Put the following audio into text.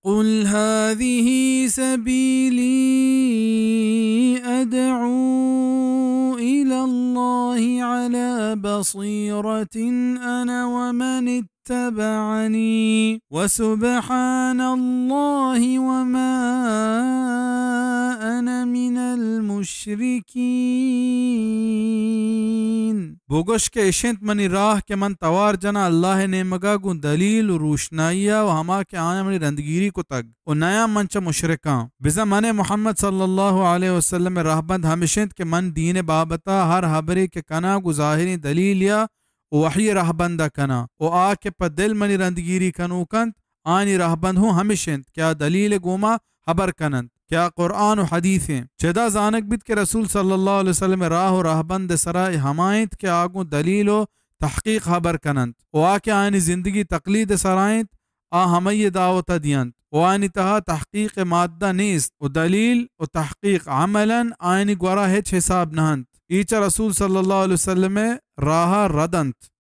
قل هذه سبيلي أدعو إلى الله على بصيرة أنا ومن اتبعني وسبحان الله وما أنا من المشركين. بگوش کہ اش انت منی راہ کہ من توار جناں اللہ ءِ نیمگ ءَ گوں دلیل ءُ روشنائی ءَ ءُ ہما کہ آیاں منی رندگیری کتگ، ءُ نیاں من چہ مشرکاں. بزاں من ءِ محمد صلی اللہ علیہ وسلم ءِ رہبند ہمش انت کہ من دین ءِ بابت ءَ ہر ہبرے کہ کناں گوں ظاہریں دلیل یا ءُ وحی ءِ رہبند ءَ کناں، ءُ آ کہ پہ دل منی رندگیری کنوک انت، آیانی رہبند ہوں ہمش انت کہ آ دلیل ءِ گوما ہبر کن انت کہ آ قرآن ءُ حدیث انت. چدا زانگ بیت کہ رسول صلی اللہ علیہ وسلم ءِ راہ ءُ رہبند ءِ سرا اے ہما انت کہ آ گوں دلیل ءُ تحقیق ہبر کن انت، ءُ آ کہ آیانی زندگی تقلید ءِ سرا انت، آ ہمئی ءِ دعوت ءَ دینت، ءُ آیانی تہا تحقیق ءِ مادہ نیست، ءُ دلیل ءُ تحقیق عملاً آیانی گورا ہچ حساب نہ انت. اے چہ رسول صلی اللہ علیہ وسلم ءِ راہ ءَ رد انت.